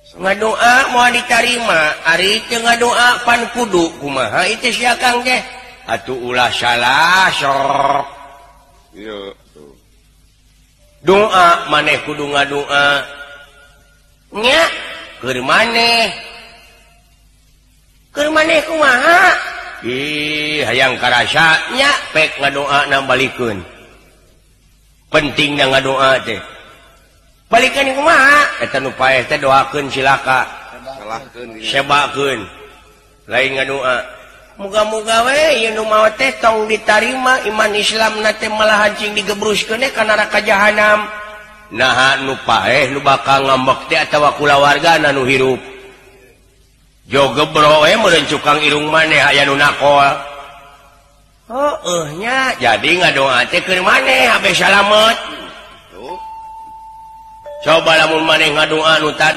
Ngadoa moal ditarima ari teu ngadoa pan kudu kumaha itu sia Kang teh atuh ulah salah sok. Iya. Doa maneh kudu ngadoa nya keur maneh. Keur maneh kumaha? Ih, hayang karasa nya pek ngadoa na balikeun. Pentingna ngadoa teh. Balikan kumaha? Eta nu paeh teh doakeun cilaka. Salahkeun. Sebakeun. Lain ngadoa. Muga-muga we ieu nu maot teh tong ditarima iman Islamna teh malah hancing digebruskeun ka neraka jahanam. Naha nu paeh nu bakal ngambek teh atawa kulawargana nu hirup. Jo gebro we meureun cukang irung maneh aya nu nakol. Heueuh nya, jadi ngadoa teh keur maneh abe salamet. Coba lamun maneh ngadoa nu tadi